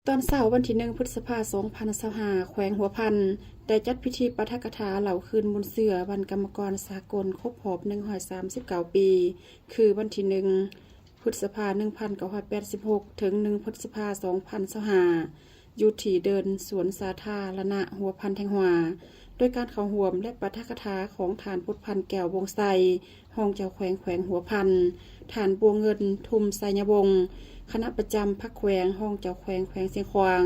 ຕອນເຊົ້າວັນທີໜຶ່ງ ພຶດສະພາ ສອງພັນຊາວຫ້າ ແຂວງຫົວພັນ ໄດ້ຈັດພິທີປາຖະກະຖາເລົ່າຄືນມູນເຊື້ອວັນກຳມະກອນສາກົນຄົບຮອບ ໜຶ່ງຮ້ອຍສາມສິບເກົ້າ ປີ ຄືວັນທີໜຶ່ງ ພຶດສະພາ ໜຶ່ງພັນເກົ້າຮ້ອຍແປດສິບຫົກ ເຖິງ ໜຶ່ງ ພຶດສະພາ ສອງພັນຊາວຫ້າ ຢູ່ທີ່ເດີ່ນສວນສາທາລະນະຫົວພັນແທງຫົວ ໂດຍການເຂົ້າຮ່ວມ ແລະ ປາຖະກະຖາຂອງທ່ານ ພຸດພັນ ແກ້ວວົງໄຊ ຮອງເຈົ້າແຂວງແຂວງຫົວພັນ, ທ່ານ ບົວເງິນ ທຸມໄຊຍະວົງ ຄະນະປະຈຳພັກແຂວງ, ຮອງເຈົ້າແຂວງແຂວງຊຽງຂວາງ,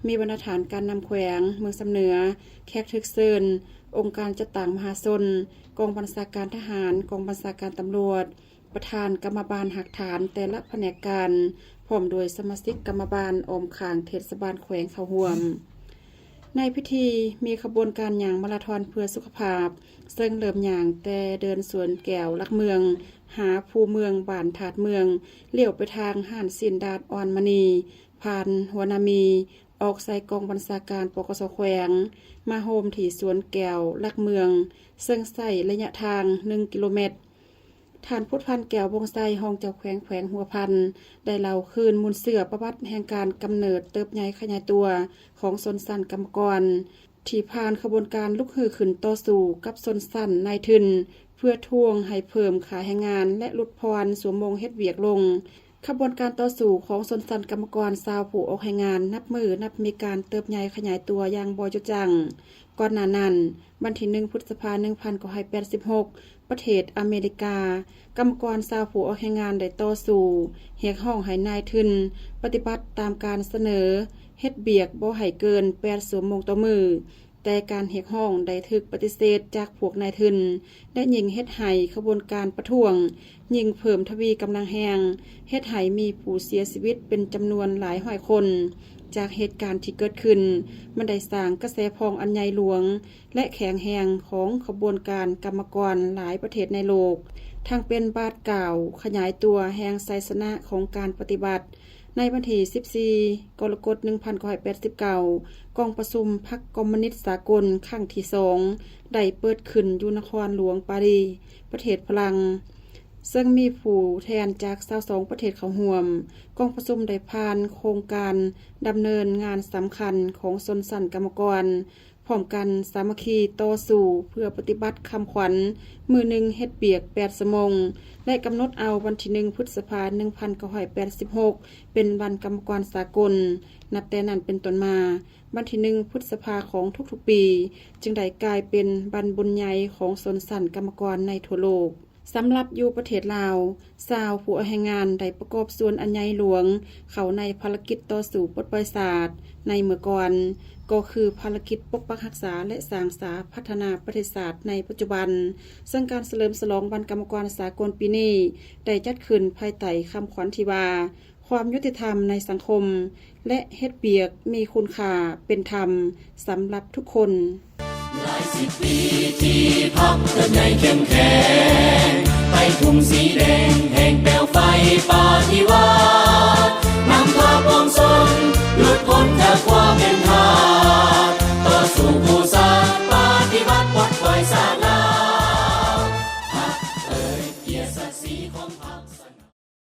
ມີບັນດາທ່ານການນຳແຂວງ, ເມືອງຊຳເໜືອ, ແຂກຖືກເຊີນ, ອົງການຈັດຕັ້ງມະຫາຊົນ, ກອງບັນຊາການທະຫານ, ກອງບັນຊາການຕຳຫຼວດ, ປະທານກຳມະບານຮາກຖານແຕ່ລະພະແນກການ, ພ້ອມດ້ວຍສະມາຊິກກຳມະບານອ້ອມຂ້າງເທດສະບານແຂວງເຂົ້າຮ່ວມ. ໃນພິທີມີຂະບວນການຍ່າງມາລາທອນເພື່ອສຸຂະພາບ, ເຊິ່ງເລີ່ມຍ່າງແຕ່ເດີ່ນສວນແກ້ວຫຼັກເມືອງ, ຫາພູເມືອງ, ບ້ານທາດເມືອງ, ລ້ຽວໄປທາງຮ້ານຊີ້ນດາດອ່ອນມະນີ, ຜ່ານຫົວນາມີ, ອອກໃສ່ກອງບັນຊາການ ປກສ ແຂວງ, ມາໂຮມທີ່ສວນແກ້ວຫຼັກເມືອງ, ເຊິ່ງໃຊ້ໄລຍະທາງ ໜຶ່ງ ກິໂລແມັດ. ທ່ານ ພຸດພັນ ແກ້ວວົງໄຊ ຮອງເຈົ້າແຂວງແຂວງຫົວພັນ ໄດ້ເລົ່າຄືນມູນເຊື້ອປະຫວັດແຫ່ງການກຳເນີດເຕີບໃຫຍ່ຂະຫຍາຍຕົວຂອງຊົນຊັ້ນກຳມະກອນ ທີ່ຜ່ານຂະບວນການລຸກຮືຂຶ້ນຕໍ່ສູ້ກັບຊົນຊັ້ນນາຍທຶນ ເພື່ອທວງໃຫ້ເພີ່ມຄ່າແຮງງານ ແລະ ຫຼຸດຜ່ອນຊົ່ວໂມງເຮັດວຽກລົງ. ຂະບວນການຕໍ່ສູ້ຂອງຊົນຊັ້ນກຳມະກອນຊາວຜູ້ອອກແຮງງານນັບມື້ນັບມີການເຕີບໃຫຍ່ຂະຫຍາຍຕົວຢ່າງບໍ່ຢຸດຢັ້ງ. ກ່ອນໜ້ານັ້ນ, ວັນທີໜຶ່ງ ພຶດສະພາ ໜຶ່ງພັນເກົ້າຮ້ອຍແປດສິບຫົກ ປະເທດອາເມລິກາ, ກຳມະກອນຊາວຜູ້ອອກແຮງງານໄດ້ຕໍ່ສູ້ຮຽກຮ້ອງໃຫ້ນາຍທຶນປະຕິບັດຕາມການສະເໜີເຮັດວຽກບໍ່ໃຫ້ເກີນແປດຊົ່ວໂມງຕໍ່ມື້, ແຕ່ການຮຽກຮ້ອງໄດ້ຖືກປະຕິເສດຈາກພວກນາຍທຶນ ແລະ ຍິ່ງເຮັດໃຫ້ຂະບວນການປະທ້ວງຍິ່ງເພີ່ມທະວີກຳລັງແຮງ, ເຮັດໃຫ້ມີຜູ້ເສຍຊີວິດເປັນຈຳນວນຫຼາຍຮ້ອຍຄົນ. ຈາກເຫດການທີ່ເກີດຂຶ້ນ, ມັນໄດ້ສ້າງກະແສພອງອັນໃຫຍ່ຫຼວງ ແລະ ແຂງແຮງຂອງຂະບວນການກຳມະກອນຫຼາຍປະເທດໃນໂລກ, ທັງເປັນບາດກ້າວຂະຫຍາຍຕົວແຫ່ງໄຊຊະນະຂອງການປະຕິວັດ. ໃນວັນທີສິບສີ່ ກໍລະກົດ ໜຶ່ງພັນເກົ້າຮ້ອຍແປດສິບເກົ້າ ກອງປະຊຸມພັກຄອມມູນິດສາກົນຄັ້ງທີສອງ ໄດ້ເປີດຂຶ້ນຢູ່ນະຄອນຫຼວງປາຣີ ປະເທດຝຣັ່ງ, ເຊິ່ງມີຜູ້ແທນຈາກຊາວສອງປະເທດເຂົ້າຮ່ວມ. ກອງປະຊຸມໄດ້ຜ່ານໂຄງການດຳເນີນງານສຳຄັນຂອງຊົນຊັ້ນກຳມະກອນ, ພ້ອມກັນສາມັກຄີຕໍ່ສູ້ເພື່ອປະຕິບັດຄຳຂວັນ ມື້ໜຶ່ງເຮັດວຽກແປດຊົ່ວໂມງ ແລະ ກຳນົດເອົາວັນທີໜຶ່ງ ພຶດສະພາ ໜຶ່ງພັນເກົ້າຮ້ອຍແປດສິບຫົກ ເປັນວັນກຳມະກອນສາກົນ. ນັບແຕ່ນັ້ນເປັນຕົ້ນມາ, ວັນທີໜຶ່ງ ພຶດສະພາຂອງທຸກໆປີ ຈຶ່ງໄດ້ກາຍເປັນວັນບຸນໃຫຍ່ຂອງຊົນຊັ້ນກຳມະກອນໃນທົ່ວໂລກ. ສຳລັບຢູ່ປະເທດລາວ, ຊາວຜູ້ອອກແຮງງານໄດ້ປະກອບສ່ວນອັນໃຫຍ່ຫຼວງເຂົ້າໃນພາລະກິດຕໍ່ສູ້ປົດປ່ອຍຊາດໃນເມື່ອກ່ອນ, ກໍຄືພາລະກິດປົກປັກຮັກສາ ແລະ ສ້າງສາພັດທະນາປະເທດຊາດໃນປັດຈຸບັນ. ເຊິ່ງການສະເຫຼີມສະຫຼອງວັນກຳມະກອນສາກົນປີນີ້ ໄດ້ຈັດຂຶ້ນພາຍໃຕ້ຄຳຂວັນທີ່ວ່າ ຄວາມຍຸຕິທຳໃນສັງຄົມ ແລະ ເຮັດວຽກມີຄຸນຄ່າເປັນທຳສຳລັບທຸກຄົນ. ຫຼາຍສິບປີທີ່ພັກເຕີບໃຫຍ່ເຂັ້ມແຂງ ໄປທຸ່ມສີແດງແຫ່ງແປວໄຟປະຕິວັດ.